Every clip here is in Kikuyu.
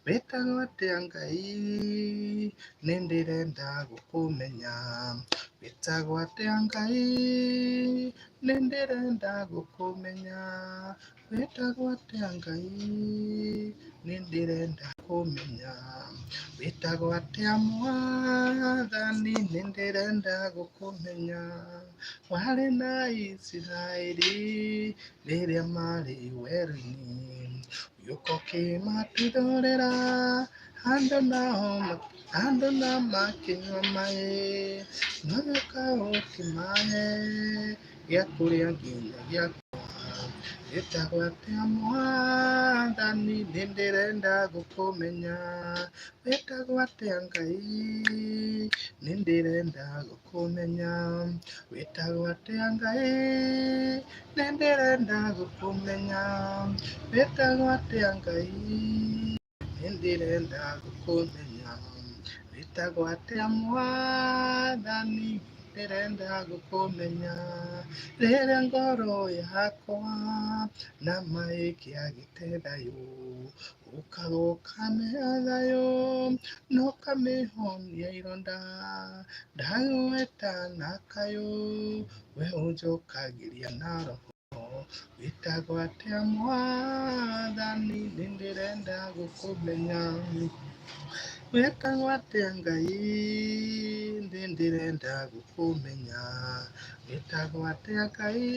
Wĩtagwo atĩa Ngai? Nĩ ndĩrenda gũkũmenya. Wĩtagwo atĩa Ngai? Nĩ ndĩrenda gũkũmenya. Wĩtagwo atĩa Ngai? Nĩ ndĩrenda kũmenya. Wĩtagwo atĩa Mwathani? Nĩ ndĩrenda gũkũmenya. Warĩ na Isiraeli rĩrĩa marĩ werũ-inĩ, ũgĩũka ũkĩmatuthũrĩra handũ nao handũ na makĩnyua maĩ, na ũgĩũka ũkĩmahe gĩa kũrĩa nginya gĩa kũnyua. Wĩtagwo atĩa Mwathani? Nĩ ndĩrenda gũkũmenya. Wĩtagwo atĩa Ngai? Nĩ ndĩrenda gũkũmenya. Wĩtagwo atĩa Ngai? Nĩ ndĩrenda gũkũmenya. Wĩtagwo atĩa Ngai? Nĩ ndĩrenda gũkũmenya. Wĩtagwo atĩa Mwathani? Ndĩrenda gũkũmenya. Rĩrĩa ngoro yakwa na maĩ kĩagĩte thayũ, ũkaga ũkamĩhe thayũ na ũkamĩhonia ironda. Ndagwĩta na kayũ, we ũnjũkagĩria na roho. Wĩtagwo atĩa Mwathani? Nĩ ndĩrenda gũkũmenya. Wĩtagwo atĩa Ngai? Nĩ ndĩrenda gũkũmenya. Wĩtagwo atĩa Ngai?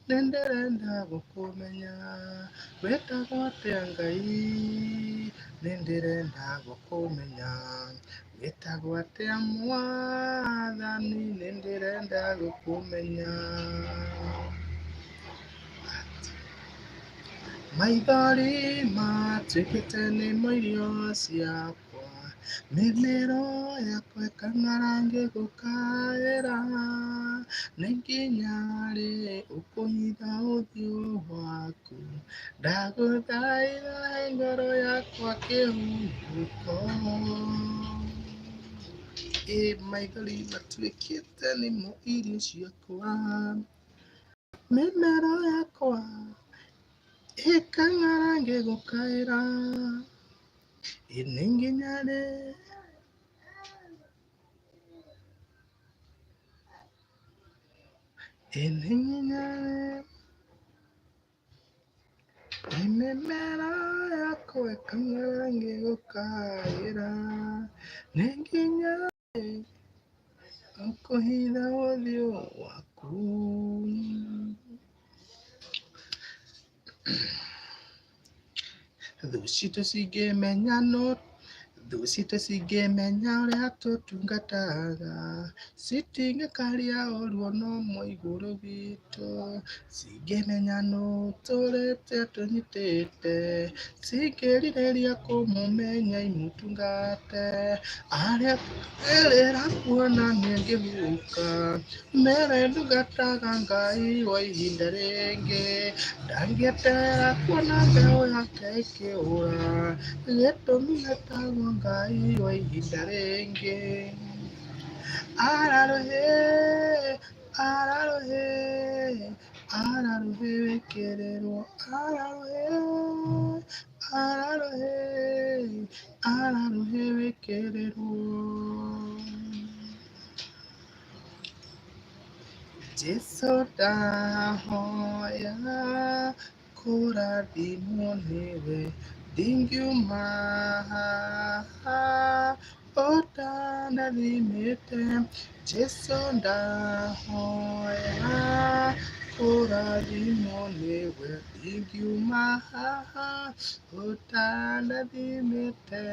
Nĩ ndĩrenda gũkũmenya. Wĩtagwo atĩa Ngai? Nĩ ndĩrenda gũkũmenya. Wĩtagwo atĩa Mwathani? Nĩ ndĩrenda gũkũmenya. Maithori matuĩkĩte nĩmo irio ciakwa, mĩmero yakwa ĩkang'ara ngĩgũkaĩra. Nĩ nginya rĩ ũkũhitha ũthiũ waku? Ndagũthaitha he ngoro yakwa kĩhurũko. Ĩ maithori matuĩkĩte nĩmo irio ciakwa, mĩmero yakwa ĩkang'ara ngĩgũkaĩra. Ĩ nĩ nginya rĩ? Ĩ nĩ nginya rĩ? Ĩ mĩmero yakwa ĩkang'ara ngĩgũkaĩra. Nĩ nginya rĩ ũkũhitha ũthiũ waku? Thũ citũ cingĩmenya no thũ citũ cingĩmenya ũrĩa tũtungataga, citingĩkaria ũru ona ũmwe igũrũ witũ. Cingĩmenya nũ tũrĩte tũnyitĩte, cingĩrirĩria kũmũmenya imũtungate. Arĩa erĩra kuona nĩngĩhuka, mere ndungataga Ngai wa ihinda rĩngĩ. Ndangĩeterera kuona mbeũ yake ĩkĩũra, gĩtũmi etagwo Ngai wa ihinda rĩngĩ. Ararũhĩ, ararũhĩ, ararũhĩ wĩkĩrĩrwo, ararũhĩ, ararũhĩ, ararũhĩ wĩkĩrĩrwo. Jesu ndahoya kũrathimwo nĩwe, ndingiuma haha ũtandathimĩte. Jesu ndahoya kũrathimwo nĩwe, ndingiuma haha ũtandathimĩte.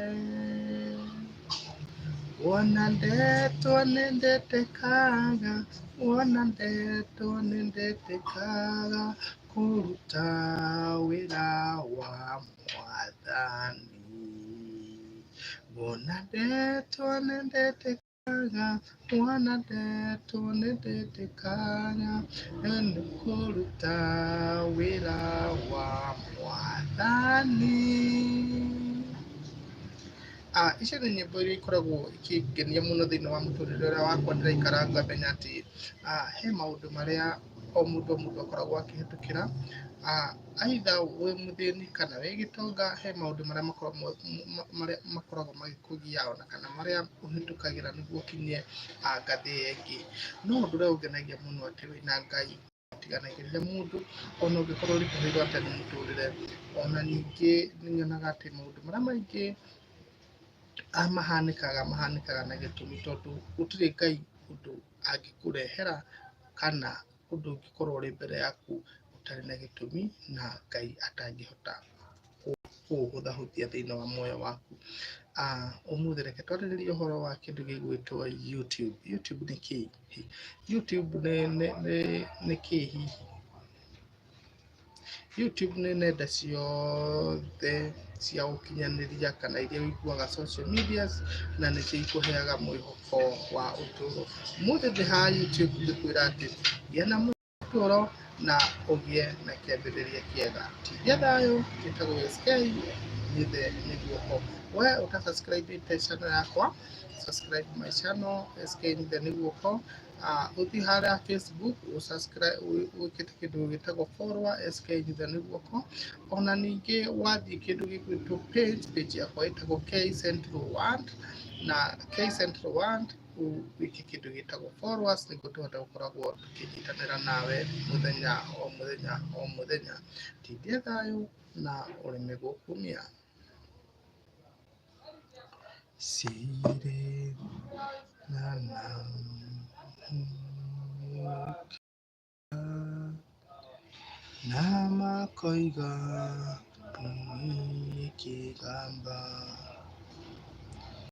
Wona ndetwo nĩndetĩkaga, wona ndetwo nĩndetĩkaga kũruta wĩra wa Mwathani. Wona ndetwo nĩndetĩkaga, wona ndetwo nĩndetĩkaga nĩ kũruta wĩra wa Mwathani. Icio nĩ nyĩmbo iria ikoragwo ikĩngenia mũno thĩinĩ wa mũtũrĩre ũrĩa wakwa ndĩraikara ngamenya atĩ he maũndũ marĩa o mũndũ o mũndũ akoragwo akĩhĩtũkĩra. Either wĩ mũthĩni kana wĩ gĩtonga, he maũndũ marĩa marĩa makoragwo magĩkũgia ona kana marĩa ũhĩtũkagĩra nĩguo ũkinye ngathĩ ĩyo ĩngĩ. No ũndũ ũrĩa ũngenagia mũno atĩ wĩna Ngai ũtiganagĩria mũndũ ona ũngĩkorwo ũritũhĩirwo atĩa nĩ mũtũrĩre. Ona ningĩ nĩ nyonaga atĩ maũndũ marĩa maingĩ mahanĩkaga mahanĩkaga na gĩtũmi, tondũ gũtirĩ Ngai ũndũ angĩkũrehera kana ũndũ ũngĩkorwo ũrĩ mbere yaku ũtarĩ na gĩtũmi na Ngai atangĩhota kũũhũthahũthia thĩinĩ wa muoyo waku. Ũmũthĩ reke twarĩrĩrie ũhoro wa kĩndũ gĩgwĩtwo YouTube. YouTube nĩ kĩĩ? YouTube nĩ kĩĩ hihi? YouTube nĩ nenda ciothe cia ũkinyanĩria kana iria ũiguaga social medias, na nĩcio ikũheaga mwĩhoko wa ũtũũro. Ũmũthĩ ndĩ haha YouTube ngĩkwĩra atĩ gĩa na mũtũũro na ũgĩe na kĩambĩrĩria kĩega. Tindia thayũ, njĩtagwo SK, nyithe nĩ guoko. We ũta subscribe channel yakwa, subscribe my channel SK nyithe nĩ guoko. Ũthiĩ harĩa Facebook ũsubscribe, wĩkĩte kĩndũ gĩtagwo follower SK nyithe nĩ guoko. Ona ningĩ wathiĩ kĩndũ gĩgwĩtwo page, page yakwa ĩtagwo K Central World, na K Central World wĩke kĩndũ gĩtagwo followers nĩguo tũhote gũkoragwo tũkĩnyitanĩra nawe mũthenya o mũthenya o mũthenya. Tindia thayũ na ũrĩme gũkumia. Sire na na na makoiga niĩ kĩgamba.